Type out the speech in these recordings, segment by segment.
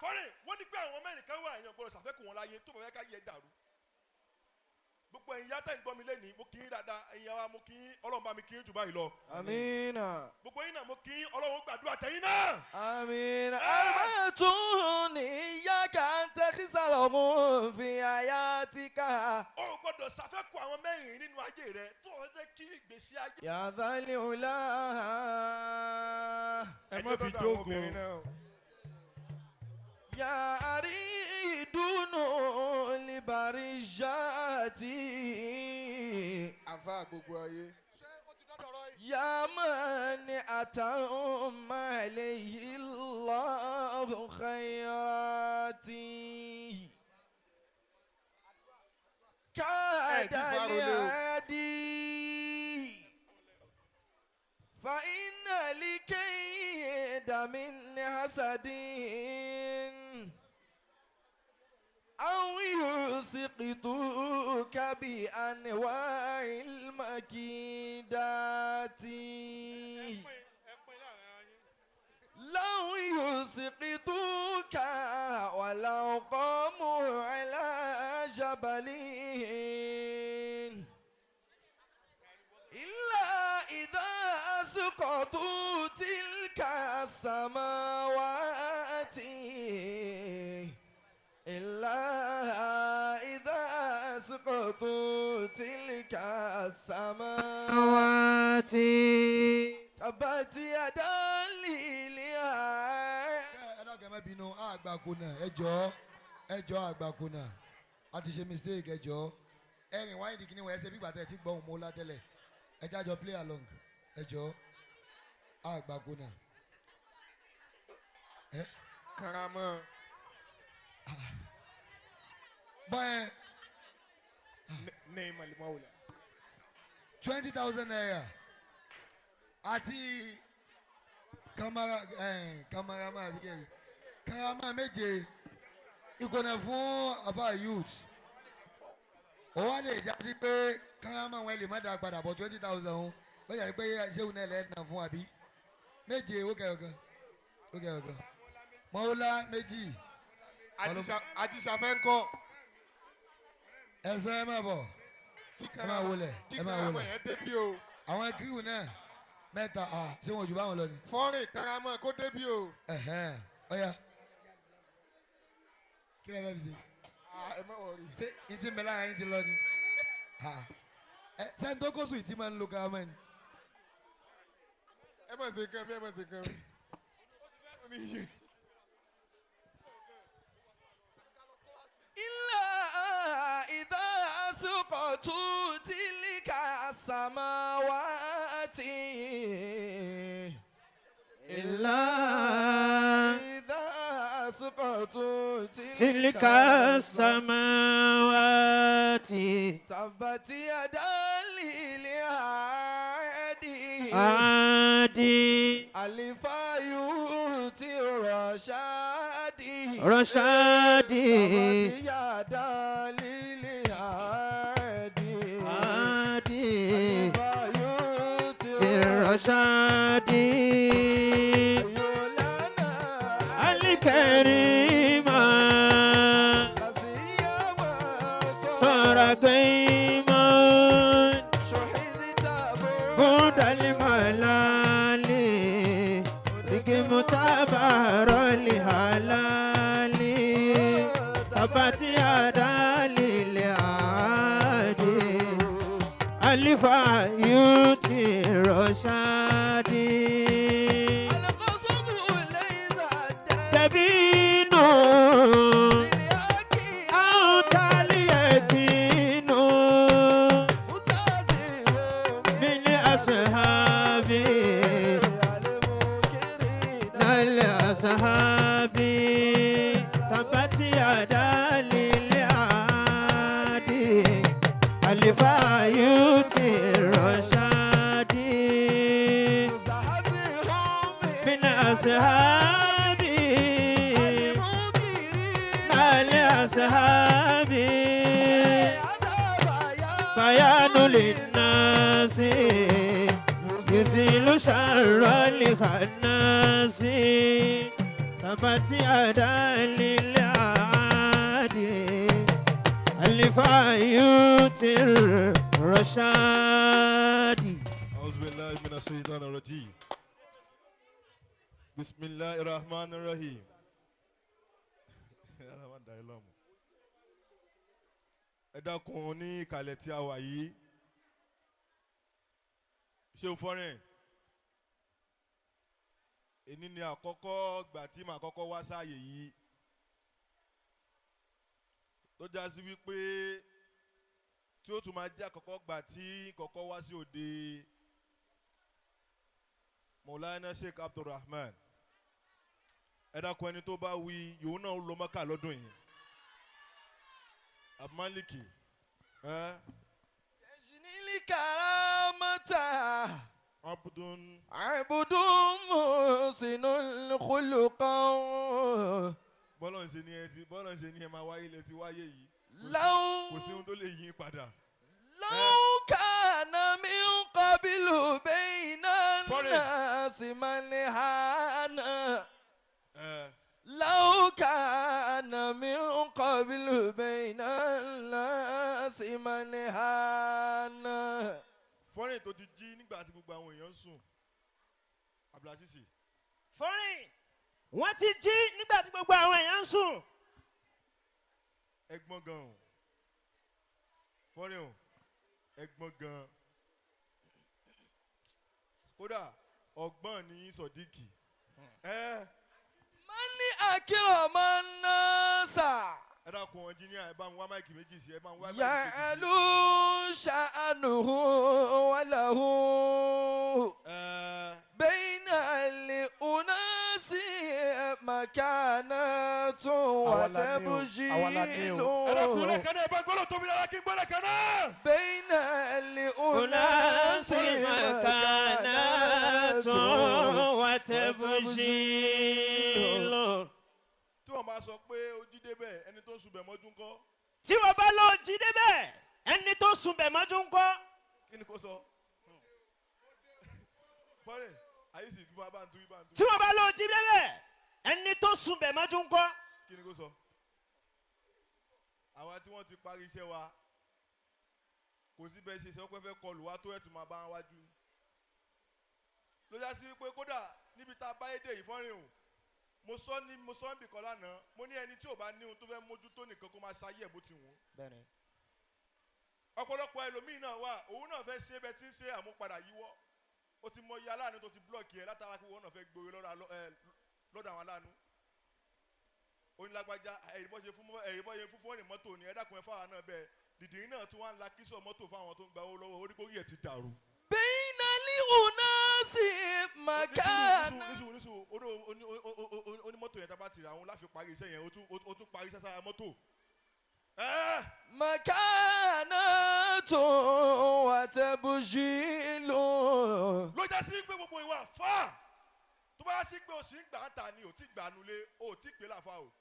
Fọ́nrìn wọ́n ní pé àwọn mẹ́rin kan wà, èèyàn gbọ́dọ̀ ṣàfẹ́kù wọn láyé tó bá fẹ́ ká yẹ dàrú. Gbogbo ẹ̀yin yàtọ̀ ń gbọ́ mi lẹ́nìí, mo kì í dáadáa. Ẹ̀yin wa, mo kì í, Ọlọ́run bá mi kì í jù báyìí lọ. Amina. Gbogbo yín náà, mo kì í, Ọlọ́run gbàdúrà tẹ̀yin náà. Amina. Arba'atun iyyaka an takhsarahum fi hayatika. O ò gbọ́dọ̀ ṣàfẹ́kù àwọn mẹ́rin nínú ayé rẹ tó o jẹ́ kí ìgbésí ayé. Ya dhal ula. Ẹ má fi jókòó. Ya aridunu libarijati. Àfa gbogbo ayé. Ya man atama alayhi Allahu khayrati. كاد الهادي فإن لكيد من حسد أو يسقطوك بأنواع المكيدات. لو يسقطوك ولو قاموا على جبل إلا إذا أسقطوا تلك السماوات، إلا إذا أسقطوا تلك السماوات تبت يدا للهاد. Ẹ dákun, ẹ má bínú, àgbàkùnà, ẹ jọ̀ọ́, ẹ jọ̀ọ́, àgbàkùnà, a ti ṣe mistake, ẹ jọ̀ọ́. Ẹ rìn wáyé dìkíní wọ̀, ẹ ṣe bí gbàtẹ́ ti gbọ́ òun mọ́ látẹ́lẹ̀. Ẹ jájọ play along, ẹ jọ̀ọ́, àgbàkùnà. Ẹ Karamọ. Báyẹn. Ní malimawula. ₦20,000 àti kamara ẹ̀ kamarama àbíkẹ́ karama méje ìkọ̀nà fún afa youth. Ó wá lè já sí pé karama wọn lè má dá padà bọ̀ 20,000 ó yà pé ṣéwù náà lẹ́ẹ̀ nà fún àbí méje ó kẹyọ̀ kan, ó kẹyọ̀ kan mọ́wúlá méjì. Ajísafẹ́ ńkọ́? Ẹsẹ̀ ẹ má bọ̀, ẹ máa wọlé, Kí ẹ máa karama wọlé. yẹn débi o. Àwọn kíwù náà mẹ́ta à, ṣé wọn ò jù báwọn lọ ni? Fọ́nrìn karama kó débi o. Ẹ̀hẹ́n, ọ̀ya, kí lè fẹ́ fi ṣe? Ah, ẹ má worry. Ṣé n ti mẹ́lá yín ti lọ ni? Ẹ sẹ́ni tó kó sùn ìtì máa ń lo karama ni. Ẹ má ṣe nǹkan mi, ẹ má ṣe nǹkan mi. Ó ní iye. إلا إذا أسقطوا تلك السماوات، إلا إذا أسقطوا تلك السماوات تبت يدا للعادي عادي الفايوت رشادي رشادي تبت يدا للعادي عادي الفايوت الرشادي يولانا الكريمة لسيما صار قيما شحذت بود الملال بمتابر الهلال تبت يدا للعادي ألف يوتي رشادي القصب ليس تبين أو تاليتين من أصحابي الأصحاب تبت يدا للعادي الفايوت الرشادي من أصحابي الأصحاب بيان للناس يزيل شر الخناس. تبت يدا للعادي الفايوت الرشاد. أعوذ بالله من الشيطان الرجيم. بسم الله الرحمن الرحيم. Ẹ dákun, ní ìkàlẹ̀ tí a wà yìí, ṣé o fọ́nrìn èní ni àkọ́kọ́ gbà tí màá kọ́kọ́ wá sáàyè yìí, tó já sí wípé tí ó tún máa jẹ́ àkọ́kọ́ gbà tí kọ́kọ́ wá sí òde Mọ̀láná Sheikh Abdulrahman. Ẹ dákun, ẹni tó bá wí yòówù náà ó lọ Mọ́kà lọ́dún yìí. Abmaliki ẹ. يجني الكرامة Abdun. عبد محسن الخلق. Bọ́lọ̀ ń ṣe ní ẹ ti, bọ́lọ̀ ń ṣe ní ẹ máa wáyé lẹ ti wáyé yìí. لو Kò sí ohun tó lè yí padà. لو كان من قبل بين Foreign. الناس من هان ẹ لو كان من قبل بين الناس من هان. Fọ́nrìn tó ti jí nígbà tí gbogbo àwọn èèyàn ń sùn, Abdulrasisi. Fọ́nrìn wọ́n ti jí nígbà tí gbogbo àwọn èèyàn ń sùn. Ẹgbọ́n gan o, fọ́nrìn o, ẹgbọ́n gan kódà, ọgbọ́n ní sọ̀díkì ẹ. من أكرم الناس Ẹ dákun, ẹnjíníà, ẹ bá ń wá mic méjì sí, ẹ bá ń wá mic méjì sí. يعلو شأنه وله ẹ بين الأناس مكانة Àwa la ní o, àwa la ní وتبجيل o. Ẹ dákun, lẹ́ẹ̀kan náà, ẹ bá ń gbọ́dọ̀ tóbi dára kí n gbọ́dọ̀ kan náà. بين الأناس أناس مكانة وتبجيل. Tí wọ́n bá sọ pé ó jí débẹ̀, ẹni tó ń sùn bẹ̀ mọ́jú ńkọ́? Tí wọ́n bá lọ jí débẹ̀, ẹni tó sùn bẹ̀ mọ́jú ńkọ́? Kí ni kò sọ? Fọ́nrìn ayé sì dúró bá ń tú bá ń tú. Tí wọ́n bá lọ jí débẹ̀, ẹni tó sùn bẹ̀ mọ́jú ńkọ́? Kí ni kò sọ? Àwa tí wọ́n ti parí iṣẹ́ wa, kò sí bẹ́ẹ̀ ṣe sọ pé fẹ́ kọlù wa tó, ẹ̀ tún máa bá wọn wájú ló já sí wípé kódà níbi tá a bá édè yìí. Fọ́nrìn o, mo sọ ní, mo sọ níbì kan lánàá, mo ní ẹni tí ò bá ní ohun tó fẹ́ mójútó nìkan kó máa ṣayé ẹ̀ bó ti wù ú. Ọ̀pọ̀lọpọ̀ ẹlòmíì náà wà, òun náà fẹ́ ṣe bẹ́ẹ̀ tí ń ṣe àmúpadà yíwọ́. Ó ti mọ iye aláàánú tó ti block ẹ látara pé wọn náà fẹ́ gbowó lọ́dọ̀ àwọn aláàánú. Onílágbájá, ẹ̀rí bọ́ ṣe fún ẹ̀rí bọ́ ṣe fún fọ́ọ̀nì mọ́tò ni, ẹ dákun, ẹ fáwọn náà bẹ́ẹ̀. Dìdìrín náà tún wá ń la kíṣọ̀ mọ́tò fáwọn tó ń gba owó lọ́wọ́ oníkórí ẹ̀ ti dàrú. بين الأناس مكانة. Nísù nísù, onímọ́tò yẹn tá a bá ti rà àwọn láfi parí iṣẹ́ yẹn, ó tún parí iṣẹ́ sára mọ́tò. Ẹ́ẹ́. مكانة وتبجيل. Ló já sí pé gbogbo ìwà fà tó bá sí pé o sì ń gbà ń ta ni ò tí gbà nulẹ̀, o ò tí pé láfa o.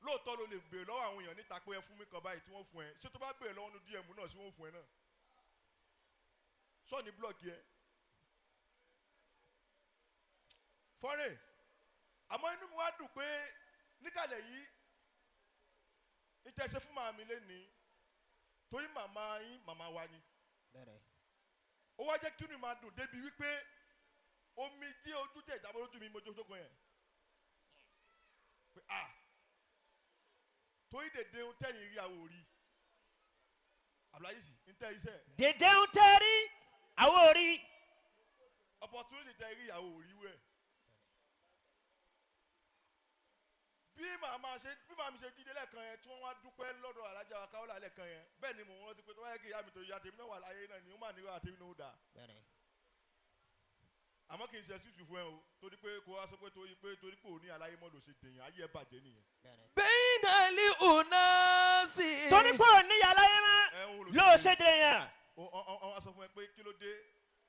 Lóòótọ́ ló lè béèrè lọ́wọ́ àwọn èèyàn níta pé ẹ fún mi kan báyìí tí wọ́n fún ẹ. Ṣé tó bá béèrè lọ́wọ́ nu DM náà, ṣé wọ́n fún ẹ náà? Sọ́ọ̀ni block ẹ fọ́nrẹ̀. Àmọ́ inú mi wá dùn pé níkàlẹ̀ yìí ìtẹ̀sẹ̀ fún màmí lẹ́nìí, torí màmá yín, màmá wa ni. Ó wá jẹ́ kí inú mi máa dùn débi wípé omi jí ojú tẹ̀ ìjábọ̀ lójú mi, mo jókòó yẹn pé ah, torí dèdè ohun tẹ̀yìn rí àwọn òrí àbúláyìísì ń tẹ́ iṣẹ́. Dèdè ń tẹ́rí àwọn orí. Opportunity tẹ́ rí àwọn òrí wẹ̀. Bí màmá ṣe jíde lẹ́ẹ̀kan yẹn tí wọ́n wá dúpẹ́ lọ́dọ̀ alájà wa káwọ́lá lẹ́ẹ̀kan yẹn, bẹ́ẹ̀ ni mò ń rántí pé tó wáyé kí ìyá mi tó ìyá tèmi náà wà láyé náà ni ó mà níwá tèmi náà ó dáa. Àmọ́ kì í ṣe ṣùṣù fún ẹ o, torí pé kó wá sọ pé torí pé òní aláyé mọ́ ló ṣe dèèyàn, ayé ẹ bàjẹ́ nìyẹn. بين الأناس. Torí pé òní yàrá yẹn mọ́ Ẹ ń wò ló ṣe dèrè yẹn. Ọ wá sọ fún ẹ pé kí ló dé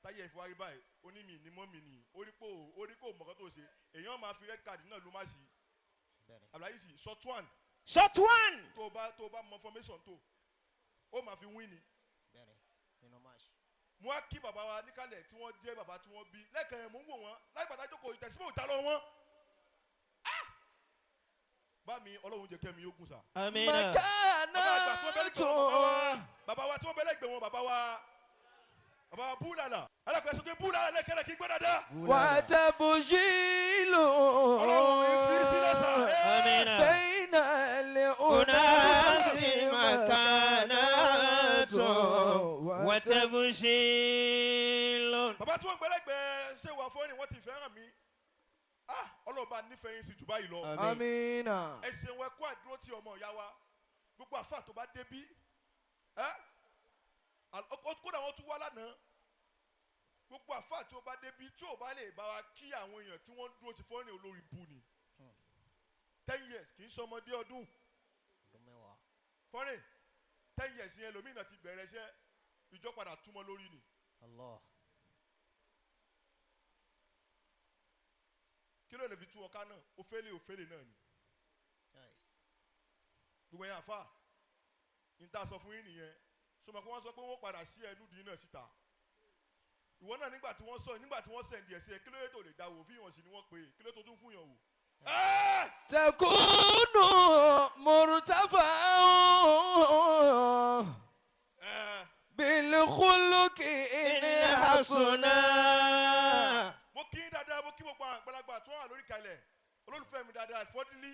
táyé ẹ fi wá rí báyìí, ó ní mi ní mọ́ mi nì, ó rí pé ó rí kó mọ̀kán tó ṣe, èèyàn máa fi red card náà ló má sí. Àbúráyìsì, short one. Short one. Tó o bá mọ formation tó ó máa fi win ni. Mo wá kí bàbá wa níkàlẹ̀ tí wọ́n jẹ́ bàbá tí wọ́n bí lẹ́ẹ̀kan yẹn mò ń wò wọ́n láì bàtà jókòó ìtẹ̀síbò ìta lọ wọ́n. Bá mi Ọlọ́run jẹ́ kẹ́mi yóò gùn sà. Amina. Bàbá wa tí wọ́n bẹ́lẹ̀ gbẹ̀ wọn bàbá wa búlàlà alákọ̀ọ́sọ pé búlàlà lẹ́kẹ̀rẹ́ kí gbọ́ dáadáa. Wà á tẹ̀bùjìlù. Ọlọ́run ìfi sílẹ̀ sà. Amina. Bẹ́ẹ̀nà lè Unasi makanatu wa tabshilun. Bàbá tí wọ́n gbẹ́lẹ́gbẹ́ ṣé wà fún ẹni wọ́n ti fẹ́ràn mi. Ọlọ́run bá nífẹ̀ẹ́ yín sí jù báyìí lọ. Amina. Ẹ ṣeun ẹ kú àdúró tí ọmọ ìyá wa gbogbo àfà tó bá débí kódà wọn tún wá lánàá gbogbo àfà tó bá débí tí ò bá lè bá wa kí àwọn èèyàn tí wọ́n dúró ti fọ́nrìn olórí bu ni 10 years kì í ṣọmọdé ọdún fọ́nrìn 10 years yẹn lómìnà ti bẹ̀rẹ̀ iṣẹ́ ìjọ padà túmọ̀ lórí ni. Kí ló lè fi tú ọká náà òfélè òfélè náà ni gbogbo yẹn àfa ní ta sọ fún yín nìyẹn sọmọ kí wọ́n sọ pé wọ́n padà sí ẹnu dín náà síta ìwọ náà nígbà tí wọ́n sọ nígbà tí wọ́n sẹ̀ǹdì ẹ̀ sí ẹ kí ló yẹ tó lè dá wò fíyàn sí ni wọ́n pè é kí ló tó tún fún yàn wò. Takunu murtafa bil khuluqi in hasuna. Mo kí yín dáadáa mo kí gbogbo àwọn àgbàlagbà tó wà lórí kalẹ̀ olólùfẹ́ mi dáadáa fọ́dílì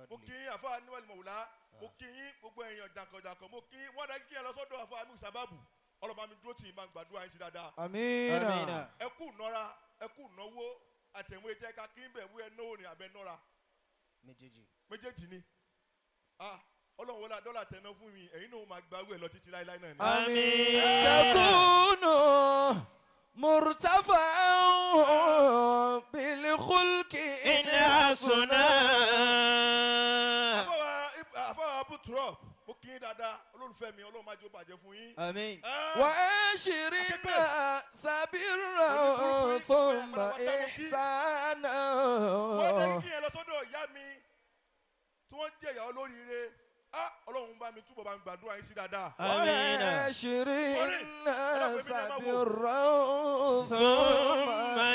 mo kí yín àfa níwájú mọ̀wúlá mo kí yín gbogbo èèyàn jàǹkànjàǹkàn mo kí yín wọ́n dá kí yẹn lọ sọ́dọ̀ àfa àmì sábàbù ọlọ́mọ mi dúró tì í máa gbàdúrà yín sí dáadáa. Amina. Ẹ kú nọ́ra ẹ kú náwó àtẹ̀wé tẹ́ ká kí n bẹ̀ wú ẹ náwó ni àbẹ nọ́ra. Méjèèjì ni Ọlọ́run wọlé dọ́là tẹ̀ náà fún mi ẹ̀yin náà máa gba owó ẹ̀ lọ títí láéláé náà ni. Àmín. Takunu murtafa bil khulqi In hasuna. Àfọwọ́ Abu Turab mo kí yín dáadáa olólùfẹ́ mi Ọlọ́run má jẹ́ ó bàjẹ́ fún yín. Àmín. Wa ashirina sabira thumma ihsana. Wọ́n dé kí yẹn lọ sọ́dọ̀ ìyá mi tí wọ́n jẹ́ ìyàwó lóríire Ọlọ́run bá mi túbọ̀ bá mi gbàdúrà yín sí dáadáa. Wa ashirina sabira thumma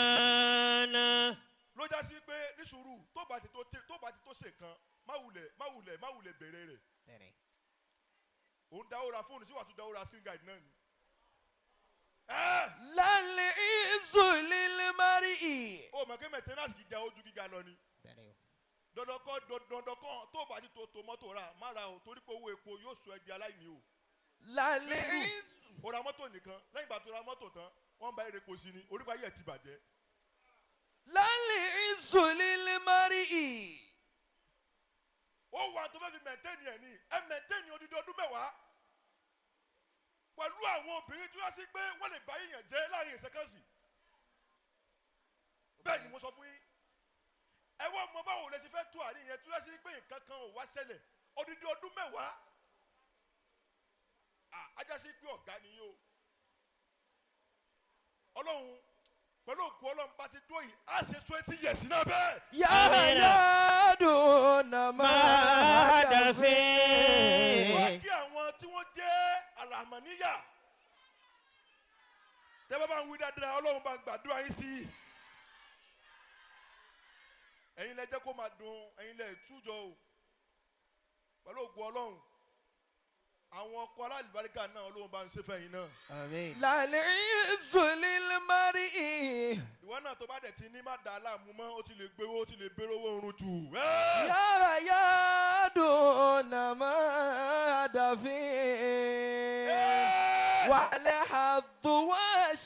ihsana. Ló já sí pé ní sùúrù tó bá ti tó ṣe nǹkan má wulẹ̀ bẹ̀rẹ̀ rẹ̀. Òun dáwó ra fóònù sí wàá tún dáwó ra screen guide náà ni. Lálẹ́ ìzùlílẹ̀ mari. O mọ̀ kí maintenance gíga ojú gíga lọ ni. Dandan kọ́ tó bá ti tó mọ́tò rà má ra o torí pé owó epo yóò sọ ẹ́ di aláìní o. Lálẹ́ ìzù. O ra mọ́tò nìkan lẹ́yìn ìgbà tó ra mọ́tò tán wọ́n bá èrè kò sí ni orí bá yẹ̀ ti bàjẹ́. Lálẹ́ ìzùlílẹ̀ mari. Ó wà tó fẹ́ fi mẹ̀ntẹ́nì ẹ̀ ní ẹ mẹ̀ntẹ́nì odidi ọdún mẹ́wàá pẹ̀lú àwọn obìnrin tó yá sí pé wọ́n lè bá yíyan jẹ́ láàrin ìṣẹ́kẹ́sì. Bẹ́ẹ̀ ni mo sọ fún yín ẹ wọ́n mọ báwo lẹ ṣe fẹ́ tó àárín yẹn tó yá sí pé nǹkan kan ò wá ṣẹlẹ̀ odidi ọdún mẹ́wàá ajá sí pé ọ̀gá ni yín o. Ọlọ́run pẹ̀lú òkú Ọlọ́run bá ti dó yìí á ṣe 20 years náà bẹ́ẹ̀. Yàrá dùn máa dàfẹ́. Wọ́n kí àwọn tí wọ́n jẹ́ alàmọ̀níyà tẹ́ bá bá ń wí dáadáa Ọlọ́run bá gbàdúrà yín sí i. Ẹ̀yin lẹ jẹ́ kó máa dùn ẹ̀yin lẹ tújọ o pẹ̀lú òkú Ọlọ́run àwọn ọkọ alálìbáríkà náà Ọlọ́run bá ń ṣe fẹ́yìn náà. Àmín. Lálẹ́ ìzùlílẹ̀ mari. Ìwọ náà tó bá dẹ̀ ti ní má dà á láàmú mọ́ ó ti lè gbéwó ó ti lè béèrè owó oorun jù. Yàrá yàdùn máa dàfẹ́. Wàlẹ̀ àdùnwá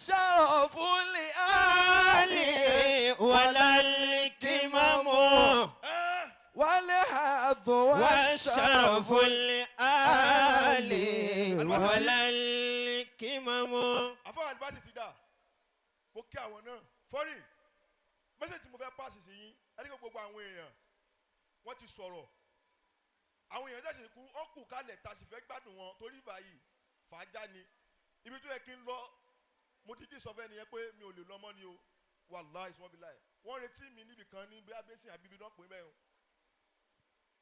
ṣàròfún lè àlè. Wàlẹ̀ kìmọ̀mù. Wàlẹ̀ àdùnwá ṣàròfún lè àlè. Wàlẹ̀ kìmọ̀mù. Àfọwọ́ àlùbáṣì ti dà mo kí àwọn náà fọ́rí mẹ́sẹ̀jì tí mo fẹ́ pàṣẹ sí yín ẹni gbogbo àwọn èèyàn wọ́n ti sọ̀rọ̀ àwọn èèyàn jẹ́sìn kú wọ́n kù kálẹ̀ ta sì fẹ́ gbádùn wọn torí báyìí fàájà ni ibi tó yẹ kí n lọ mo ti dì sọfẹ́ nìyẹn pé mi ò lè lọ mọ́ ni o wàláhì sọ́bíláì wọ́n retí mi níbì kan ní bí abẹ́sìn àbíbí náà pè bẹ́ẹ̀ o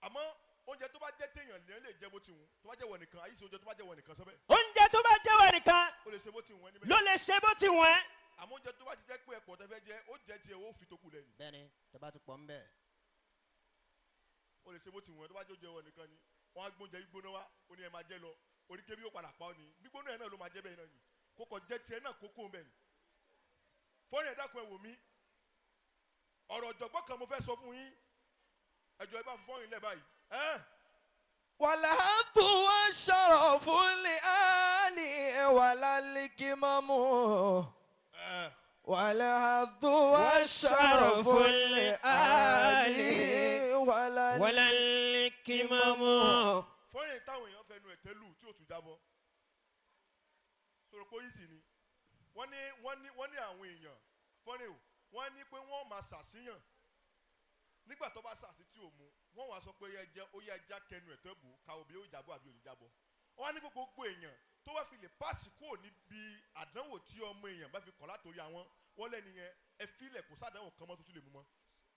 àmọ́ Oúnjẹ tó bá jẹ́ téèyàn lèèyàn lè jẹ bó ti wù tó bá jẹ́ wọ̀ nìkan, àyíṣe oúnjẹ tó bá jẹ́ wọ̀ nìkan sọ́bẹ̀. Oúnjẹ tó bá jẹ́ wẹ̀ nìkan Ó lè ṣe bó ti wù ẹ́ níbẹ̀. ló lè ṣe bó ti wù ẹ́. Àmọ́ oúnjẹ tó bá ti jẹ́ pé ẹ̀pọ̀ tẹ́ fẹ́ jẹ, ó jẹ tiẹ̀, ó fi tó kù lẹ́yìn. Bẹ́ẹ̀ni, tó bá ti pọ̀ ń bẹ̀. Ó lè ṣe bó ti wù ẹ́ tó bá jẹ́ oúnjẹ wọ̀ nìkan ni. Wọ́n á gbóúnjẹ gbígbóná wá, ó ní ẹ máa jẹ lọ. Oríkè bí ó padà pa ọ́ ni. Gbígbóná ẹ̀ náà ló máa jẹ́ bẹ́ẹ̀ náà ni. Kókò jẹ́ tiẹ̀ náà kókó ń bẹ̀ ni. Fọ́nrán ẹ dákun, ẹ wò mí. Ọ̀rọ̀ ọ̀jọ̀gbọ́n kan mo fẹ́ sọ fún yín. Ẹ jọ̀ọ́, ẹ bá fọ́nrán ilẹ̀ báyìí. Ẹ́n. والحظ والشرف لآلي ولا الكمم Ẹ́n. والحظ والشرف لآلي ولا ولا الكمم. Fọ́nrán táwọn èèyàn fẹnu ẹ̀tẹ́ lù tí ò tún jábọ́. Sọ̀rọ̀ pé yìí sì ni. Wọ́n ní àwọn èèyàn fọ́nrán o, wọ́n ní pé wọ́n máa ṣàṣìyàn. Nígbà tó bá ṣàṣì tí ò mú, wọ́n wá sọ pé ẹ jẹ́ ó yẹ ẹja kẹnu ẹ̀tẹ́ bò káwọ́ bí ó jábọ́ àbí ò ní jábọ́. Wọ́n á ní gbogbo èèyàn tó wá fi lè páàsì kúrò níbi àdánwò tí ọmọ èèyàn bá fi kàn látòrí àwọn, wọ́n lẹ́ni yẹn ẹ filẹ̀, kò sádánwò kan mọ́ tó tún lè mú mọ́.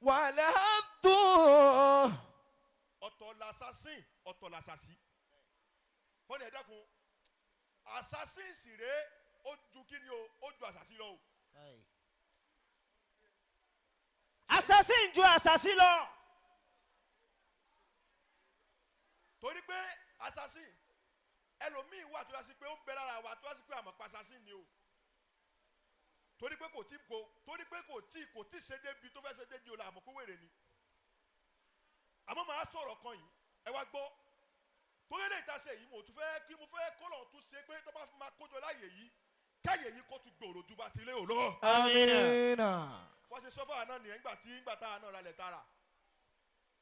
والحظ Ọ̀tọ̀ l'assassin, ọ̀tọ̀ l'assassin. Fọ́nì, ẹ dákun, assassin sì rèé, ó ju kí ni o, ó ju assassin lọ o. Káì. Assassin ju assassin lọ. Torí pé assassin ẹlòmíì wà tó dá sí pé ó ń bẹ lára wa tó dá sí pé àmọ̀ pa assassin ni o, torí pé kò tí ṣe débi tó fẹ́ ṣe débi o la àmọ̀ pé wèrè ni. Àmọ́ màá sọ̀rọ̀ kan yìí, ẹ wá gbọ́. Torí lè ta ṣe yìí, mo tún fẹ́ kí mo fẹ́ kó lọ́n tún ṣe pé tó bá fi máa kójọ láàyè yìí, káyè yìí kó tún gbòòrò ju bá ti lé o lọ. Amina. Wọ́n ṣe sọ́fà náà nìyẹn ńgbà tí ńgbà tá a náà ralẹ̀ tara.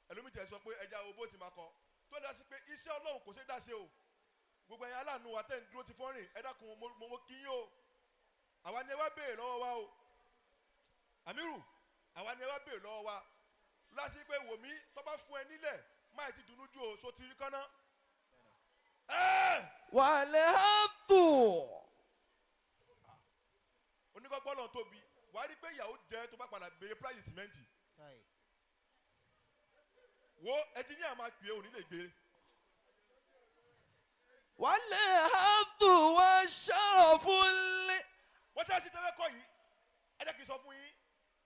Ẹlòmíì tẹ̀ sọ pé ẹja owó ti máa kọ tó dá sí pé iṣẹ́ Ọlọ́run kò ṣe dá sí o. Gbogbo ẹ̀yin aláàánú wa tẹ̀ ń dúró ti fọ́nrìn, ẹ dákun, mo kí yín o. Àwa ni ẹ wá béèrè lọ́wọ́ wa o. Àmírù, àwa ni ẹ wá béèrè lọ́wọ́ wa lásì pé wò mí, tó bá fún ẹ nílẹ̀ máì ti dùnú ju o so ti rí kánná. Ẹ́ẹ̀! والحظ Onígbàgbọ́ lọ́n tóbi, wàá rí pé ìyàwó jẹ́ tó bá padà béèrè price sìmẹ́ǹtì. Káì. Wo ẹnjiníà máa pè é, òní lè gbé. والحظ والشرف Wọ́n ti ṣe tẹ́lẹ̀ kọ́ yìí, ẹ jẹ́ kí n sọ fún yín,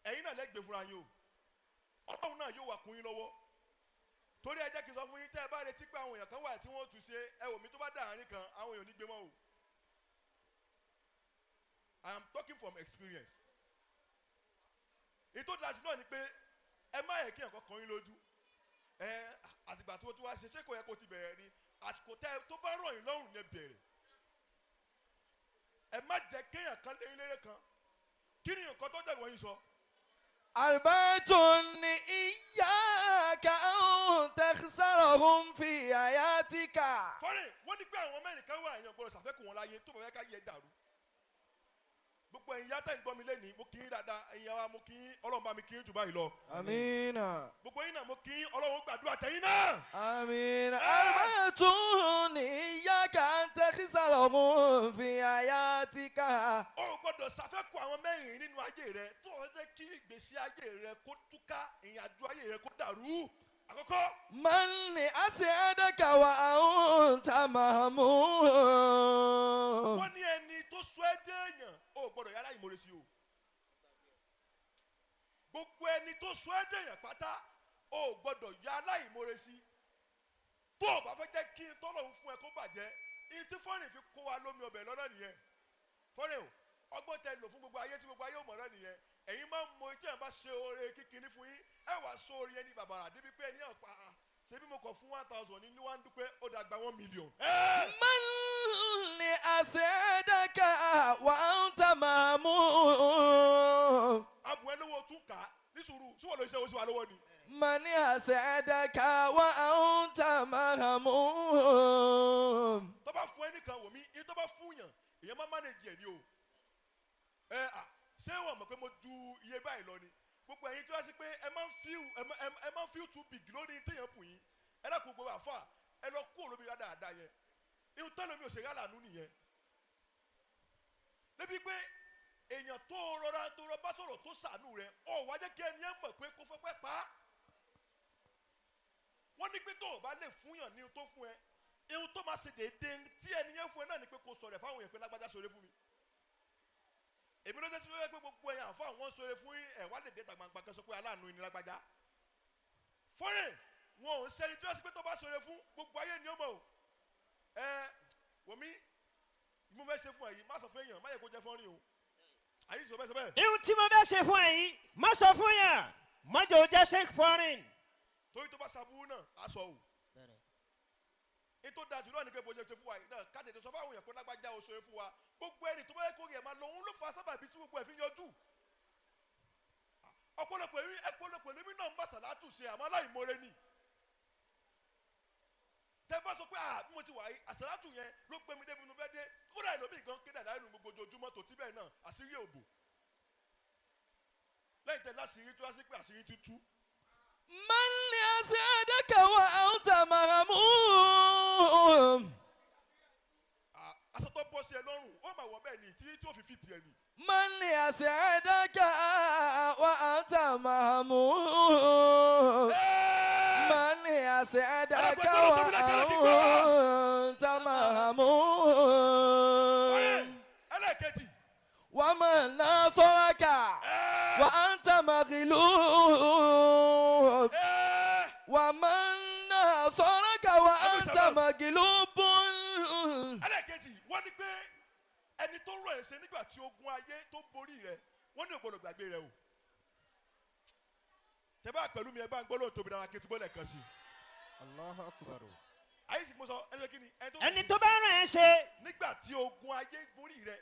ẹ̀yin náà lẹ́gbẹ̀ẹ́ fúnra yín o. Ọlọ́run náà yóò wà kún yín lọ́wọ́. Torí ẹ jẹ́ kí n sọ fún yín, tẹ́ ẹ bá retí pé àwọn èèyàn kan wà tí wọ́n tún ṣe, ẹ wò mí, tó bá dà àárín kan, àwọn èèyàn ò ní gbé mọ́ o. I am talking from experience. Èyí tó dájú náà ni pé ẹ má yẹ kí nǹkan kan yín lójú. Ẹ àtìgbà tó wá ṣe, ṣé kò yẹ kó ti bẹ̀rẹ̀ ni? Àsìkò tẹ́ tó bá rọ̀ yín lọ́rùn yẹn bẹ̀rẹ̀. Ẹ má jẹ́ kéèyàn kan lé léré kan. Kí ni nǹkan tó dẹ̀gbọ́n yín sọ? أربعة إياك أن تخسرهم في حياتك. Fọ́nrìn, wọ́n ní pé àwọn mẹ́rin kan wà, èèyàn gbọ́dọ̀ ṣàfẹ́kù wọn láyé tó bá fẹ́ ká yẹ dàrú. Gbogbo ẹ̀yin yátẹ̀ ń gbọ́ mi lẹ́nìí, mo kí yín dáadáa. Ẹ̀yin wa, mo kí yín, Ọlọ́run bá mi kí yín jù báyìí lọ. آمين. Gbogbo yín náà mo kí yín, Ọlọ́run gbàdúrà tẹ̀yìn náà. آمين. أربعة إياك أن تخسرهم في حياتك. O ò gbọ́dọ̀ ṣàfẹ́kù àwọn mẹ́rin nínú ayé rẹ tó o jẹ́ kí ìgbésí ayé rẹ kó túká, ìrìn àjò ayé rẹ kó dàrú. Àkọ́kọ́, من أسعدك وأنت مهموم. Wọ́n ní ẹni tó sọ ẹ́ dé èèyàn, o ò gbọ́dọ̀ yára ìmoore sí o. Gbogbo ẹni tó sọ ẹ́ dé èèyàn pátá, o ò gbọ́dọ̀ yá aláìmoore sí. Tó o bá fẹ́ jẹ́ kí n tọ́lọ̀ ń fún ẹ kó bàjẹ́, ìyí tí fọ́nrìn fi kó wa lómi ọbẹ̀ lọ́nà nìyẹn. Fọ́nrìn o, ọgbọ́n tẹ lò fún gbogbo ayé tí gbogbo ayé ò mọ̀ náà nìyẹn. Ẹ̀yin máa ń mọ etí ẹ̀ bá ṣe oore kíkiní fún yín, ẹ wàá sọ oore yẹn ní bàbàrà débi pé ẹni ẹ̀ pa á ṣe bí mo kọ̀ fún 1,000 ní wọ́n á dúpẹ́, ó dàgbà 1 million. من أسعدك وأنت مهموم. Abùn ẹ lówó tún kà á ní sùúrù síwọ́n ló ṣe owó sí wa lọ́wọ́ ni. من أسعدك وأنت مهموم. Tó bá fún ẹ nìkan, wò mí, iye tó bá fún yàn, èèyàn máa manage ẹ̀ ní o. Ẹ à ṣé wọ́n mọ̀ pé mo ju iye báyìí lọ ni? Gbogbo ẹ̀yin tó yà sí pé ẹ máa ń feel too big lórí téèyàn bù yín, ẹ dákun, gbogbo àfà, ẹ lọ kú òlómi dáadáa yẹn. Ihun tẹ́lẹ̀ mi ò ṣe yálà nú nìyẹn débi pé èèyàn tó rọra tó rọ bá sọ̀rọ̀ tó sànú rẹ̀, ọ̀ wá jẹ́ kí ẹni ẹ mọ̀ pé kó fẹ́ pẹ́ pa á. Wọ́n Wọ́n ní pé tó o bá lè fúnyàn ní ohun tó fún ẹ, ohun tó máa ṣe déédéé tí ẹni yẹn fún ẹ náà ni pé kò sọ̀rọ̀ ẹ̀ fáwọn èèyàn pé lágbájá ṣoore fún mi. Èmi ló dé tí ó yẹ pé gbogbo ẹ̀yàn àfọ àwọn ṣoore fún ẹ̀ wá lè dé ta gbangba kan sọ pé aláàánú ni lágbájá. Fọ́nrẹ̀ wọn ò ń ṣẹ́ni tó yẹ sí pé tó bá ṣoore fún gbogbo ayé ni ó mọ̀ o. Ẹ wòmí mo fẹ́ ṣe fún ẹ yìí, má sọ fún èèyàn, má yẹ kó jẹ́ fọ́nrín o. Àyè sọ bẹ́ẹ̀ sọ bẹ́ẹ̀. Ihun tí mo fẹ́ ṣe fún ẹ yìí, má sọ fún yàn, má jẹ́ ó jẹ́ sheik foreign. Torí tó bá ṣàbúrú náà á sọ o. Ètò dájú náà ni pé bó ṣe ṣe fún wa yìí náà ká tètè sọ fáwọn èèyàn pé lágbájá o ṣoore fún wa. Gbogbo ẹni tó bá yẹ kó rí ẹ̀ máa lọ, òun ló fa sábàbí tí gbogbo ẹ̀ fi yọjú. Ọ̀pọ̀lọpọ̀ èmi ọ̀pọ̀lọpọ̀ èmi náà ń bá sàlátù ṣe, àmọ́ aláìmoore ni. Tẹ bá sọ pé à bí mo ti wà yìí, àsàlátù yẹn ló gbé mi débi mo fẹ́ dé, kódà ẹlòmíì gan kéde àdáyé lu gbogbo ojoojúmọ́ tó tí bẹ́ẹ̀ náà àṣírí òbò. Lẹ́yìn tẹ láṣìírí tó wá sí pé àṣírí tútú. من يسعدك وأنت مهموم. Aṣọ tó bọ́ sí ẹ lọ́rùn ó máa wọ̀ bẹ́ẹ̀ ni tí tí ó fi fi tiẹ̀ ni. من يسعدك وأنت مهموم. من يسعدك وأنت مهموم. Ẹlẹ́ẹ̀kejì. ومن ناصرك وأنت مغلوب. ومن ناصرك وأنت مغلوب. Ẹlẹ́ẹ̀kejì, wọ́n ní pé ẹni tó rọ̀ ẹ́ ṣe nígbà tí ogun ayé tó borí rẹ, wọ́n ní ò gbọ́dọ̀ gbàgbé rẹ o. Tẹ bá pẹ̀lú mi, ẹ bá ń gbọ́ lóhùn tóbi dára kí n túbọ̀ lẹ́ẹ̀kan sí i. Allahu akbar. Ayé sì mo sọ ẹni tó kí ni ẹni tó Ẹni tó bá ràn ẹ́ ṣe nígbà tí ogun ayé borí rẹ,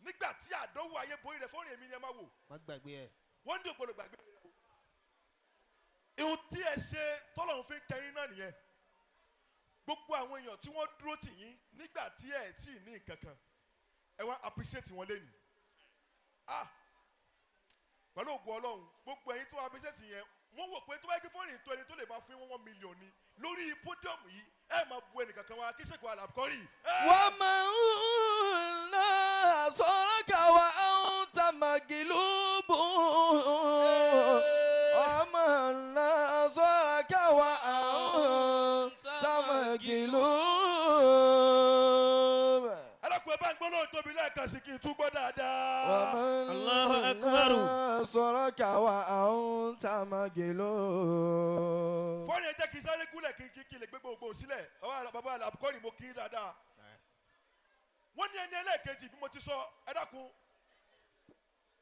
nígbà tí àdánwò ayé borí rẹ, fọ́nrán èmi ni ẹ máa wò. Má gbàgbé ẹ. Wọ́n ní ò gbọ́dọ̀ gbàgbé rẹ o. Ihun tí ẹ ṣe tọ́lọ́run fi ń kẹyìn náà nìyẹn. Gbogbo àwọn èèyàn tí wọ́n dúró tì yín nígbà tí ẹ tí ì ní nǹkan kan, ẹ wá appreciate wọn lẹ́nu. Ah, pẹ̀lú ògùn Ọlọ́run, gbogbo ẹ̀yin tó appreciate yẹn, wọ́n wò pé tó bá yẹ kí fọ́ọ̀nì tó ẹni tó lè máa fún wọn 1 million ni lórí podium yìí, ẹ máa bu ẹnìkankan wa kí sèkò àlàkọ́rì. ومن ناصرك وأنت مغلوب. ومن ناصرك وأنت مغلوب. Ẹlẹ́kùn, ẹ bá ń gbọ́ lóhùn tóbi lẹ́ẹ̀kan sí kí n tún gbọ́ dáadáa. ومن الله أكبر. ناصرك وأنت مغلوب. Fọ́ọ̀nì, ẹ jẹ́ kí n sáré gúnlẹ̀ kí n lè gbé gbogbo sílẹ̀. Bàbá àlàkọ́rì, mo kí n dáadáa. Wọ́n ní ẹni ẹlẹ́ẹ̀kejì, bí mo ti sọ, ẹ dákun,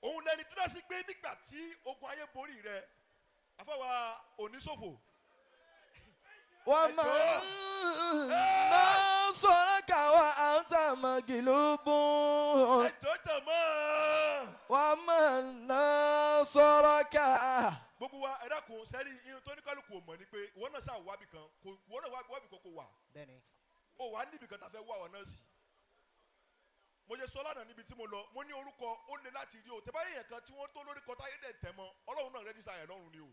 òun lẹni tó dá sí pé nígbà tí ogun ayé borí rẹ, àfọwà oníṣòfò. ومن ناصرك وأنت مغلوب. Ẹjọ́ tẹ̀ mọ́. ومن ناصرك. Gbogbo wa, ẹ dákun, sẹ́rí ihun tó ní kálukú ò mọ̀ ni pé ìwọ náà ṣáà wábì kan kò, ìwọ náà wábì kan kò wà. Ó wà níbì kan tá a fẹ́ wá ọ náà sí. Mo ṣe sọ lánàá níbi tí mo lọ, mo ní orúkọ ó le láti rí o. Tẹ bá yẹn kan tí wọ́n tó lórúkọ táyé dẹ̀ tẹ̀ mọ́, Ọlọ́run náà register yẹn lọ́run ni o.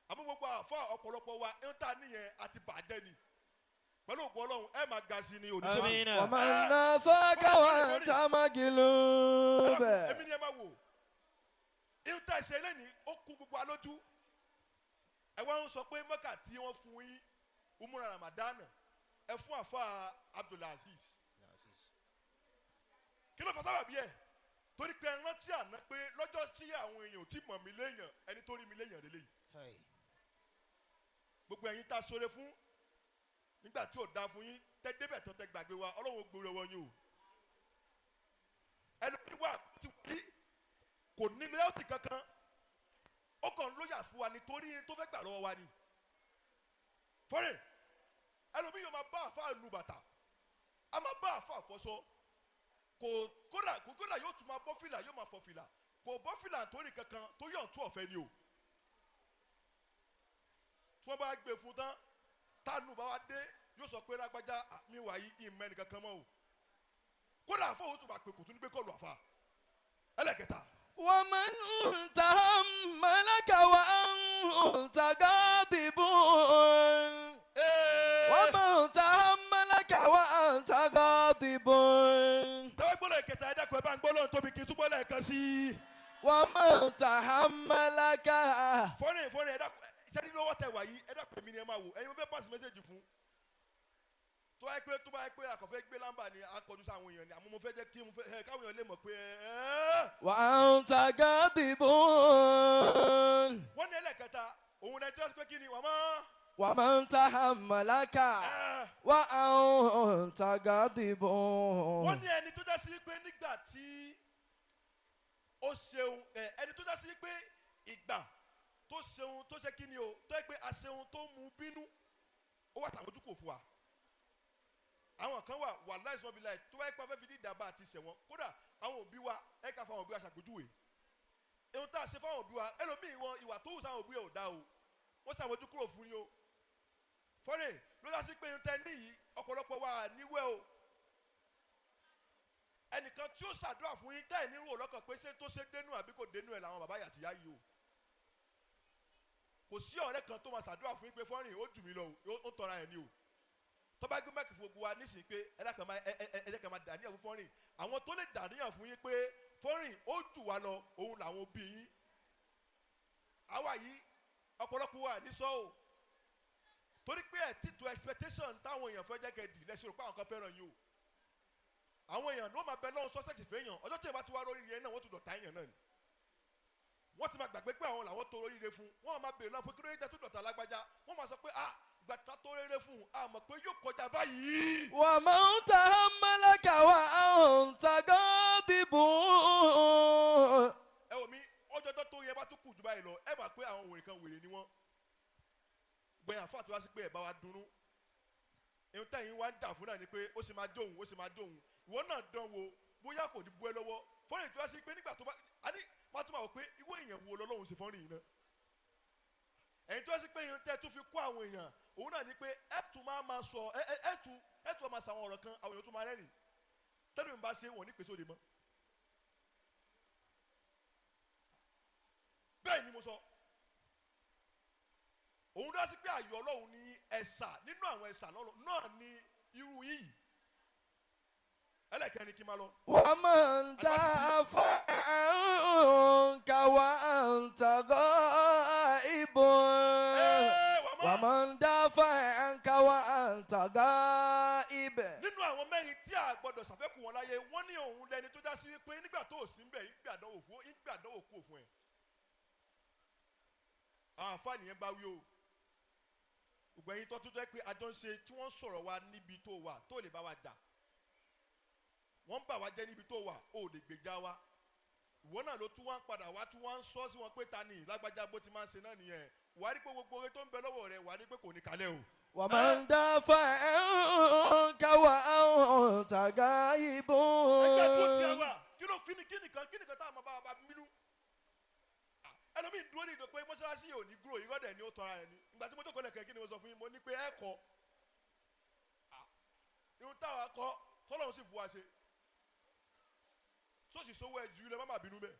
Àmọ́ gbogbo àfa ọ̀pọ̀lọpọ̀ wa ń tà níyẹn àti bàjẹ́ ni. Pẹ̀lú ògùn Ọlọ́run, ẹ máa ga sí ni oníṣòwò. Amina. ومن ناصرك وأنت مغلوب. Èmi ni ẹ máa wò ihun tá ẹ ṣe lẹ́ni, ó kún gbogbo alójú. Ẹ wá ń sọ pé mọ́kà tí wọ́n fún yín umura Ramadan, ẹ fún àfa Abdulaziz, kí ló fà sábàbí ẹ? Torí pé ẹ rántí àná pé lọ́jọ́ tí àwọn èèyàn ò tí mọ̀ mí léèyàn, ẹni tó rí mi léèyàn lélẹ́yìí. Gbogbo ẹ̀yin tá a ṣoore fún nígbà tí ò dáa fún yín, tẹ́ débẹ̀ tó tẹ́ gbàgbé wa, Ọlọ́run ó gbòòrò wọn yín o. Ẹlòmíì wà tí wọ́n kò ní loyalty kankan, ó kàn ń lóyà fún wa nítorí tó fẹ́ gbà lọ́wọ́ wa ni. Fọ́nrẹ́ ẹlòmíì yóò máa bá àfa nu bàtà, a máa bá àfa fọṣọ, kò kódà yóò tún máa bọ́ fìlà, yóò máa fọ fìlà, kò bọ́ fìlà torí kankan, torí ọ̀tún ọ̀fẹ́ ni o. Tí wọ́n bá gbé fún tán, tánu bá wá dé, yóò sọ pé lágbájá mi wà yí ìmọ̀ ẹnì kankan mọ́ o. Kódà àfọ òun tún bá pè, kò tún ní gbé kọlu àfa ẹlẹ́kẹta. ومن تحملك وأنت غاضب. ومن تحملك وأنت غاضب. Tẹ́wọ́ gbọ́dọ̀ ìkẹta, ẹ̀dá kan, ẹ bá ń gbọ́ lọ́run tóbi kí n túbọ̀ lẹ́ẹ̀kan sí i. ومن تحملك. Fọ́nrán fọ́nrán, ẹ̀dá Sẹ́ni lọ́wọ́ tẹ wà yìí, ẹ dàpọ̀ èmi ni ẹ máa wò. Ẹ̀yin mo fẹ́ pass message fún. Tó bá yẹ pé tó bá yẹ pé àkọ́fẹ́ gbé lámbà ni a kọjú sáwọn èèyàn ni, àmọ́ mo fẹ́ jẹ́ kí mo fẹ́ ẹ káwọn èèyàn lè mọ̀ pé ẹ. وأنت غاضب. Wọ́n ní ẹlẹ́kẹta, òun náà jẹ́ pé kí ni wọ́n máa. ومن تحملك وأنت غاضب. Wọ́n ní ẹni tó já sí pé nígbà tí ó ṣeun ẹ, ẹni tó já sí pé ìgbà tó ṣeun tó ṣe kí ni o, tó yẹ pé aṣeun tó mú bínú, ó wà tàbójú kò fún wa. Àwọn kan wà wà láìsí wọn bí láì tó bá yẹ pé afẹ́fẹ́ ní ìdàbà àti ìṣẹ̀wọ̀n, kódà àwọn òbí wa, ẹ ká fáwọn òbí wa ṣàpèjúwe ohun tá a ṣe fáwọn òbí wa. Ẹlòmíì wọn ìwà tó wù sáwọn òbí ẹ ò dá o, wọ́n ṣàmójú kúrò fún yín o. Fọ́nrẹ́ ló dá sí pé ohun tẹ́ níyì ọ̀pọ̀lọpọ̀ wa níwẹ̀ o. Ẹnìkan tí ó ṣàdúrà fún yín tẹ́ ẹ̀ ní rò lọ́kàn pé ṣé tó ṣe dénú àbí kò dénú ẹ̀ làwọn bàbá yàtìyá yìí o. Kò sí ọ̀rẹ́ kan tó máa ṣàdúrà fún yín pé fọ́nrìn ó jù mí lọ o, ó ń tọra ẹ̀ ní o. Tó bá gbé máìkì fún gbogbo wa nísìnyí pé ẹ dákun máa ẹ jẹ́ ká máa dàníyàn fún fọ́nrìn, àwọn tó lè dàníyàn fún yín pé fọ́nrìn ó jù wá lọ òun làwọn òbí yín. Àwa yìí ọ̀pọ̀lọpọ̀ wa ní sọ o, torí pé ẹ̀ títú expectation táwọn èèyàn fẹ́ jẹ́ kẹ́ dì lẹ́sìn rò pé àwọn kan fẹ́ràn yín o. Àwọn èèyàn ló máa bẹ lọ́wọ́ sọ́sẹ̀tì fẹ́yàn, ọjọ́ tó yẹ bá ti wá lórí rẹ náà wọ́n tún dọ̀tá èèyàn náà ni. Wọ́n ti máa gbàgbé pé àwọn làwọn tó oríire fún, wọ́n máa bèèrè náà pé kí ló dé tó dọ̀tá lágbájá, wọ́n máa sọ pé ah ìgbà tá tó rere fún un, a mọ̀ pé yóò kọjá báyìí. ومن تحملك وأنت غاضب. Ẹ wò mí, ọjọ́jọ́ tó yẹ bá tún kù jù báyìí lọ, ẹ bá pé àwọn òwèrè kan wèrè ni wọ́n. Gbẹ̀yìn àfáà tó wá sí pé ẹ̀ bá wa dunnú. Ihun tẹ̀yìn wá ń jà fún náà ni pé ó sì máa jóun, ó sì máa jóun. Ìwọ náà dán wo bóyá kò ní bu ẹ lọ́wọ́. Fọ́nrìn tó wá sí pé nígbà tó bá a ní má tún máa wò pé ìwọ èèyàn wo lọ́lọ́run ṣe fọ́nrìn yìí náà. Ẹ̀yin tó wá sí pé ihun tẹ́ tún fi kó àwọn èèyàn, òun náà ni pé ẹ tún máa máa sọ ẹ ẹ ẹ tún ẹ tún máa sọ àwọn ọ̀rọ̀ kan, àwọn èèyàn tún máa rẹ́rìn. Tẹ́lẹ̀ mi bá ṣe wọ́n ní pèsè òde mọ́. Bẹ́ẹ̀ ni mo sọ. Òun dá sí pé àyọ̀ Ọlọ́run ní ẹ̀sà nínú àwọn ẹ̀sà náà ní irú yìí. Ẹlẹ́kẹ̀rin kí n máa lọ. ومن دافع عنك وأنت غائب. Ẹ wà má. ومن دافع عنك وأنت غائب. Nínú àwọn mẹ́rin tí a gbọ́dọ̀ ṣàfẹ́kù wọn láyé, wọ́n ní òun lẹni tó dá sí wípé nígbà tó ò sí ń bẹ̀, ìgbà àdánwò fún ìgbà àdánwò kú òfun ẹ̀. Àwọn àǹfààní yẹn bá wí o. Gbogbo ẹ̀yin tó tún jẹ́ pé àjọ ń ṣe tí wọ́n ń sọ̀rọ̀ wa níbi tó wà tó lè bá wa jà. Wọ́n ń bà wá jẹ́ níbi tó wà, ó lè gbèjà wa. Ìwọ náà ló tún wá ń padà wá tún wá ń sọ sí wọn pé ta ni lágbájá bó ti máa ń ṣe náà nìyẹn. Wàá rí pé gbogbo oore tó ń bẹ lọ́wọ́ rẹ, wàá rí pé kò ní kalẹ̀ o. ومن دافع عنك وأنت غائب. Ẹgbẹ́ dúró tí a wà, kí ló fi ni kí nìkan kí nìkan tá a máa bá wa bá bínú. Ẹlòmíì dúró ní ìdó pé mọ́ṣáláṣí ò ní gúrò, irọ́ dẹ̀ ni ó tọ́ra ẹ̀ ni. Ìgbà tí mo jókòó lẹ̀kẹ́ kí ni mo sọ fún yín, mo ní pé ẹ kọ́. Irun táwa kọ́ tọ́lọ́run sì fún wa ṣe. Tó sì sówó ẹ jù ú lẹ, má má bínú bẹ́ẹ̀.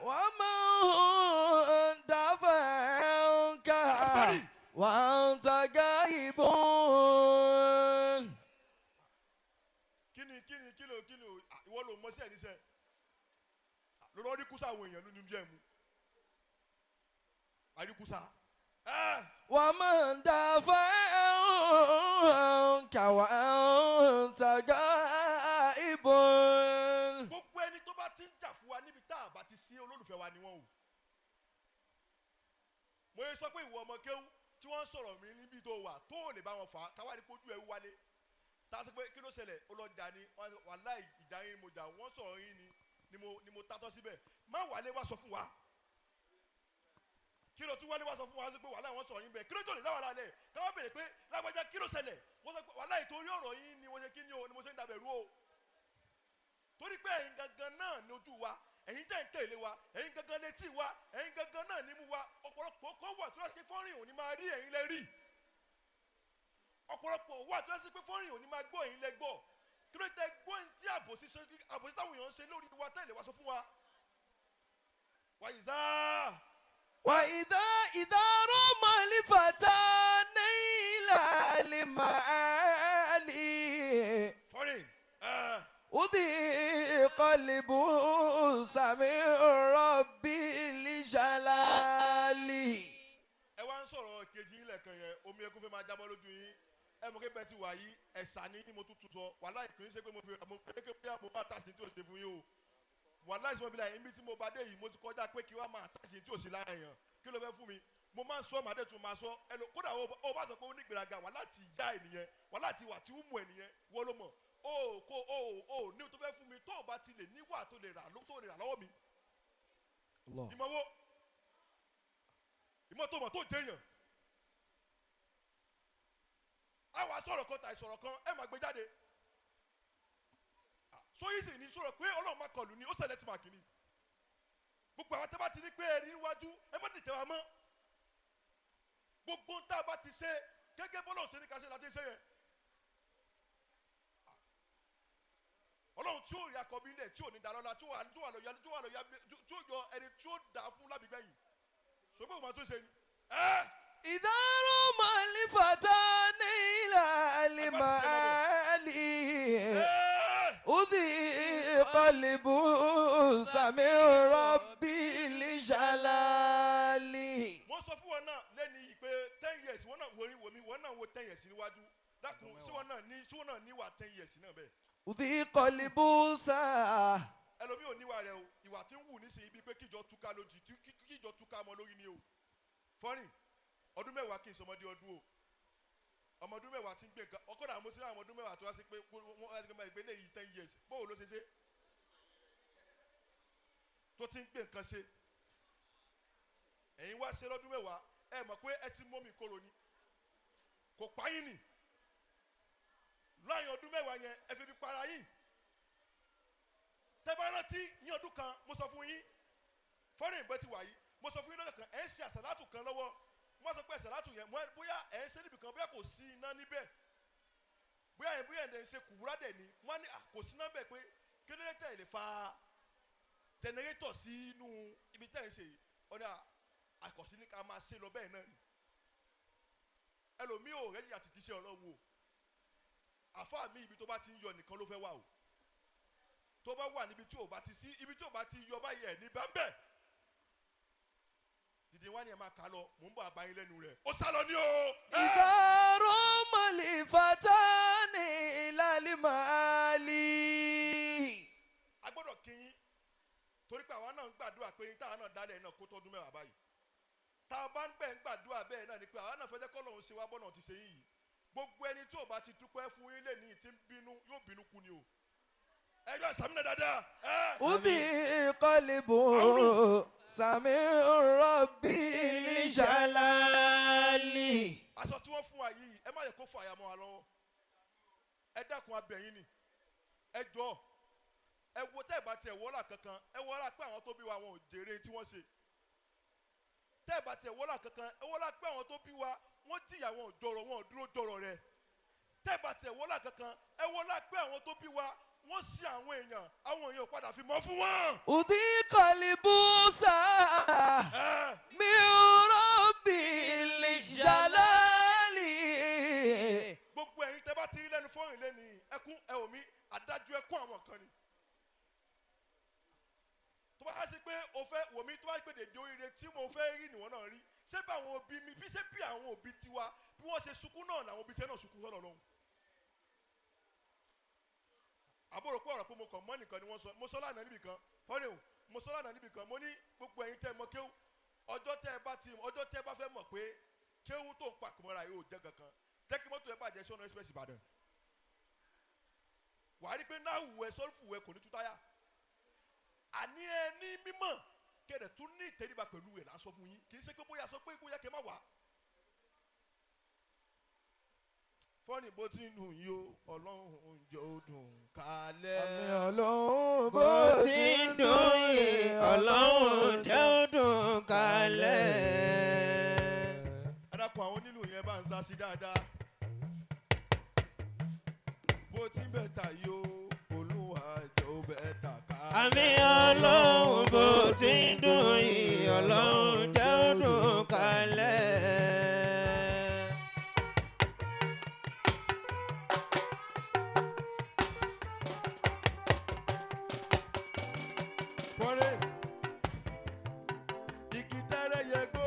ومن دافع عنك وأنت غائب. Kí ni kí ni kí ló kí ni o, ìwọ ló mọ sí ẹ̀ níṣẹ́. Lọ́rọ́ rí kúsà àwọn èèyàn nínú jẹ́ mu. Àríkúsà. ومن دافع عنك وأنت غائب. Gbogbo ẹni tó bá ti ń jà fún wa níbi tá a bá ti sí, olólùfẹ́ wa ni wọ́n o. Mo yẹ sọ pé ìwọ ọmọ kéwú tí wọ́n ń sọ̀rọ̀ mi níbi tó wà tó ò lè bá wọn fà á, káwá ní pójú ẹ wálé. Tá a sọ pé kí ló ṣẹlẹ̀, ó lọ jà ní wàláì ìjà yín mo jà, wọ́n sọ̀rọ̀ yín ni ni mo tátọ́ síbẹ̀. Má wálé wá sọ fún wa. Kí ló tún wálé wá sọ fún wa sọ pé wàláì wọ́n sọ̀rọ̀ yín bẹ́ẹ̀, kí ló tó lè dá wàhálà lẹ̀? Káwá béèrè pé lágbájá kí ló ṣẹlẹ̀? Wọ́n sọ pé wàláì torí ọ̀rọ̀ yín ni mo ṣe kí ni o, ni mo ṣe ń dàbẹ̀rú o. Torí pé ẹ̀yin gangan náà ní ojú wa, ẹ̀yin tẹ̀ ń tẹ̀lé wa, ẹ̀yin gangan létí wa, ẹ̀yin gangan náà nímú wa. Ọ̀pọ̀lọpọ̀ kọ́ wà tó lọ́sí pé fọ́nrìn òní máa rí ẹ̀yin lẹ rí. Ọ̀pọ̀lọpọ̀ wà tó lọ́sí pé fọ́nrìn òní máa gbọ́ ẹ̀yin lẹ gbọ́. Kí ló tẹ gbọ́ ẹni tí àbòsí táwọn èèyàn ń ṣe lórí wa tẹ̀lé wa sọ fún wa. Wàyíṣà. وإذا إذا رمى الفتى نيل المعالي Fọ́nrìn. أضيء قلبه سميع ربي لجلالي. kejì yín lẹ́ẹ̀kan yẹn, omi ẹkún fẹ́ máa jábọ́ lójú yín. Ẹ mọ̀ pé bẹ́ẹ̀ ti wà yìí, ẹ̀sà ní mo tuntun sọ. Wàláhì kì í ṣe pé mo fi mo pé pé mo bá tàṣí tí ò ṣe fún yín o. Wàláhì sọ mi láyé ibi tí mo bá dé yìí, mo ti kọjá pé kí wá máa tàṣí tí ò sí lára èèyàn. Kí ló fẹ́ fún mi? Mo máa ń sọ màá dẹ̀ tún máa sọ. Ẹ lọ kódà o bá sọ pé ó ní ìgbéraga, wàláhì ti já ènìyàn, wàláhì ti wà tí ó mú ènìyàn, wọ́n ló mọ̀. O kò o ní o tó fẹ́ fún mi tó o bá ti lè níwà tó lè rà lọ́wọ́ mi. Ìmọ̀ wo? Ìmọ̀ tó mọ̀ tó jẹyàn. A wà sọ̀rọ̀ kan tàì sọ̀rọ̀ kan ẹ máa gbé jáde. Sóyí sì ni sọ̀rọ̀ pé Ọlọ́run máa kọlù ni ó ṣẹlẹ̀ tí màá kìíní. Gbogbo àwọn tẹ́ bá ti ní pé ẹ rí níwájú ẹ má dìtẹ̀ wa mọ́. Gbogbo tá a bá ti ṣe gẹ́gẹ́ bọ́lá òṣèré ká ṣe láti ṣe yẹn. Ọlọ́run tí ó rí akọbí ilẹ̀ tí ò ní dalọ́lá tí ó wà lọ ya tí ó yọ ẹni tí ó dà fún lábìgbẹ̀yìn. Sọ́gbọ́n òun máa tó ṣe ni. إذا رمى الفتى نيل المعالي أذي قلب سمع ربي لجلالي. Mo sọ fún wọn náà lẹ́ni yìí pé 10 years wọn náà wo mi wọn náà wo 10 years níwájú dákun sí wọn náà ní sí wọn náà níwà 10 years náà bẹ́ẹ̀. أذي قلب سا. Ẹlòmíì ò níwà rẹ o, ìwà tí ń wù nísìnyí bíi pé kíjọ túká lójì kíjọ túká mọ lórí ni o. Fọ́nì ọdún mẹ́wàá kì í sọmọdé ọdún o. Ọmọ ọdún mẹ́wàá ti ń gbé nǹkan ọkọ̀dà mo ti rí àwọn ọdún mẹ́wàá tó wá sí pé wọ́n wá sí pé léyìí 10 years bóò ló ṣe ṣe tó ti ń gbé nǹkan ṣe. Ẹ̀yin wá ṣe lọ́dún mẹ́wàá ẹ mọ̀ pé ẹ ti mọ́mì kóró ni kò páyín nì láàrin ọdún mẹ́wàá yẹn ẹ fi fi para yín. Tẹ́ bá rántí ní ọdún kan mo sọ fún yín fọ́nrán ìbọn ti wà yìí mo sọ fún yín lọ́jọ́ kan ẹ̀ ń ṣe àsàlátù kan lọ́wọ́. Wọ́n sọ pé àsàlátù yẹn bóyá ẹ̀ ń ṣe níbi kan bóyá kò sí iná níbẹ̀ bóyá ẹ̀ bóyá ẹ̀ ń ṣe kùwúrà dẹ̀ ni wọ́n ní kò sí iná bẹ̀ pé kí ló dé tẹ̀ lè fa jẹnẹrétọ̀ sí inú ibi tẹ̀ ń ṣe yìí. Wọ́n ní àkọsí ní ká máa ṣe lọ bẹ́ẹ̀ náà ni. Ẹlòmíì ò rẹ́jì àti tíṣe ọ̀rọ̀ wo àfáà mi ibi tó bá ti ń yọ nìkan ló fẹ́ wà o. Tó bá wà níbi tí ò bá ti sí ibi tí ò bá ti yọ báyìí ẹ̀ ní bá ń bẹ̀. Dìde wá ní ẹ máa kà lọ mò ń bọ̀ àbáyín lẹ́nu rẹ̀ ó sá lọ ní o. إذا رمى الفتى نيل المعالي. A gbọ́dọ̀ kí yín torí pé àwa náà ń gbàdúrà pé yín táwa náà dálẹ̀ náà kó tọdún mẹ́wàá báyìí. Tá a bá ń bẹ̀ ń gbàdúrà bẹ́ẹ̀ náà ni pé àwa náà fẹ́ jẹ́ k'Ọlọ́run ṣe wá bọ́nà ti ṣe yín yìí. Gbogbo ẹni tí ò bá ti dúpẹ́ fún yín lè ní tí ń bínú yóò bínú kú ni o. Ẹjọ́ sàmúnà dáadáa. أذي قلب سمع ربي لجلالي. Aṣọ tí wọ́n fún wa yìí ẹ má yẹ kó fọ àyà mọ́ wa lọ́wọ́. Ẹ dákun abẹ̀yìn ni. Ẹ jọ ẹ wo tẹ́ ẹ bá tiẹ̀ wọ́lá kankan ẹ wọ́lá pé àwọn tó bí wa wọn ò jèrè tí wọ́n ṣe. Tẹ́ ẹ bá tiẹ̀ wọ́lá kankan ẹ wọ́lá pé àwọn tó bí wa wọ́n jìyà wọn ò jọrọ̀ wọn ò dúró jọrọ̀ rẹ̀. Tẹ́ ẹ bá tiẹ̀ wọ́lá kankan ẹ wọ́lá pé àwọn tó bí wa wọ́n ṣì àwọn èèyàn ò padà fi mọ́ fún wọn. أذي قلب سامع ربي لجلالي. Gbogbo ẹ̀yin tẹ́ bá ti rí lẹ́nu fọ́ọ̀rìn lẹ́ni ẹkún ẹ ò mí adájọ́ ẹkún àwọn kan ni. Tó bá ṣe pé o fẹ́ wò mí tó bá gbèdè di oríire tí mo fẹ́ rí nìwọ̀n náà rí ṣé bí àwọn òbí mi bí ṣé bí àwọn òbí tiwa bí wọ́n ṣe sunkún náà làwọn òbí tẹ́ náà sunkún sọ́dọ̀ lọ́hùn. Àbúrò pé ọ̀rọ̀ pé mo kàn mọ́ nìkan ni wọ́n sọ mo sọ lánàá níbì kan fọ́nrẹ́ o mo sọ lánàá níbì kan mo ní gbogbo ẹ̀yin tẹ́ mọ kéwú ọjọ́ tẹ́ bá ti ọjọ́ tẹ́ bá fẹ́ mọ̀ pé kéwú tó ń pa kùmọ̀ra yóò jẹ́ kankan jẹ́ kí mọ́tò ẹ bàjẹ́ sọ́nà express Ìbàdàn wàá rí pé náà wù ẹ sọ́ọ̀fù ẹ kò ní tú táyà àní ẹ ní mímọ̀ kẹ̀dẹ̀ tún ní ìtẹríba pẹ̀lú ẹ̀ lásọ fún yín kì í ṣe pé bóyá sọ pé bóyá kẹ́ má wà. Fọ́nì bó ti ń dùn yìí o Ọlọ́run jẹ́ ó dùn kálẹ̀. Àmì Ọlọ́run bó ti ń dùn yìí Ọlọ́run jẹ́ ó dùn kálẹ̀. Ẹ dákun àwọn onílù yẹn bá ń sá sí dáadáa. Bó ti ń bẹ̀ tà yìí o Olúwa jẹ́ ó bẹ̀ tà kálẹ̀. Àmì Ọlọ́run bó ti ń dùn yìí Ọlọ́run jẹ́ ó dùn kálẹ̀. Fọ́nrẹ́ igi tẹ́rẹ̀ yẹ gbó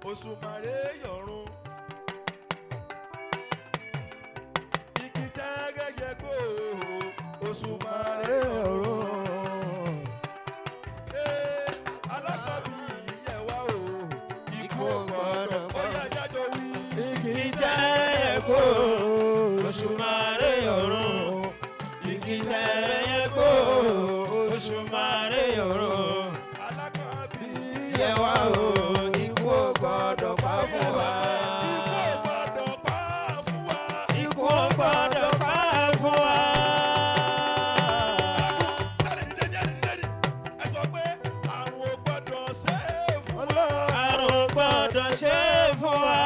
Òṣùmàrè yọ̀run. Igi tẹ́gẹ́yẹ kó Òṣùmàrè yọ̀run. Ee, alákọ̀bí yẹ wá o, ikú ò gbọ́dọ̀. Ó yá jájọ wí. Igi tẹ́yẹ kó Òṣùmàrè ọ̀run. Igi tẹ́yẹ kó Òṣùmàrè ọ̀run. Alákọ̀bí Yẹ wá o, ikú ò gbọ́dọ̀ pa fún wa. Ikú ò gbọ́dọ̀ pa fún wa. Ikú ò gbọ́dọ̀ pa fún wa. Sáré dídé ní ẹni dídé ní. Ẹ sọ pé àrùn ò gbọ́dọ̀ ṣe é fún wa. Àrùn ò gbọ́dọ̀ ṣe é fún wa.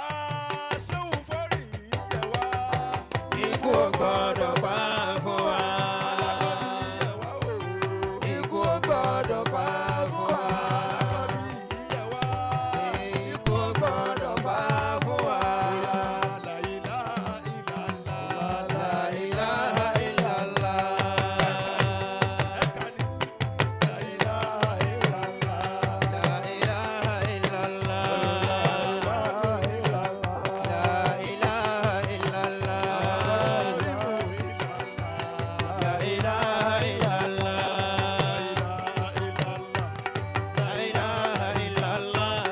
Àṣehùn fọ́rì yẹ wá. Ikú ò gbọ́dọ̀ pa fún wa. Alákọ̀bí yẹ wá o. Ikú ò gbọ́dọ̀ pa fún wa. Alákọ̀bí yẹ wá. Ikú ò gbọ́dọ̀ pa fún wa. La ilaha illallah. La ilaha illallah. Ẹ̀ka ni. La ilaha illallah. La ilaha illallah. La ilaha La ilaha illallah. La ilaha La ilaha illallah. illallah. La ilaha illallah.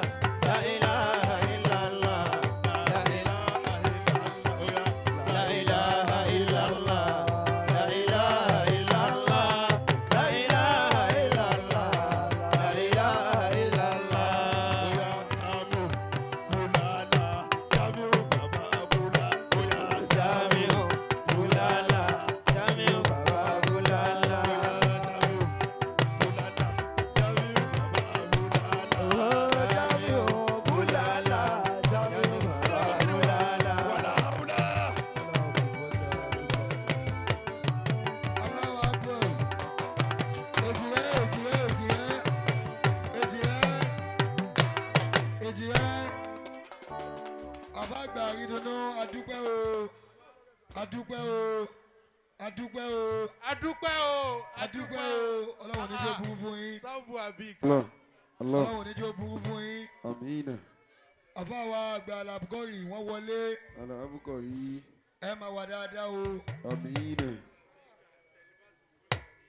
La ilaha illallah. La ilaha illallah. La ilaha illallah. La ilaha illallah. La ilaha illallah. Jamiu Bulala. Jamiu Baba Bulala. Jamiu Bulala. Jamiu Baba Bulala. Allahu Akbar. Èjìrẹ́ èjìrẹ́ èjìrẹ́ èjìrẹ́ èjìrẹ́. Àbágbà àrídùnnú adúpẹ́ o adúpẹ́ o adúpẹ́ o Adúpẹ́ o. adúpẹ́ o ọlọ́run ní jẹ́ burú fún yín Sábù àbí. Allah, Allah, ọlọ́run ní jẹ́ burú fún yín. amina, Àfáà wa àgbà làbúkọ́rì wọ́n wọlé Alabukori, ẹ máa wà dáadáa o amina,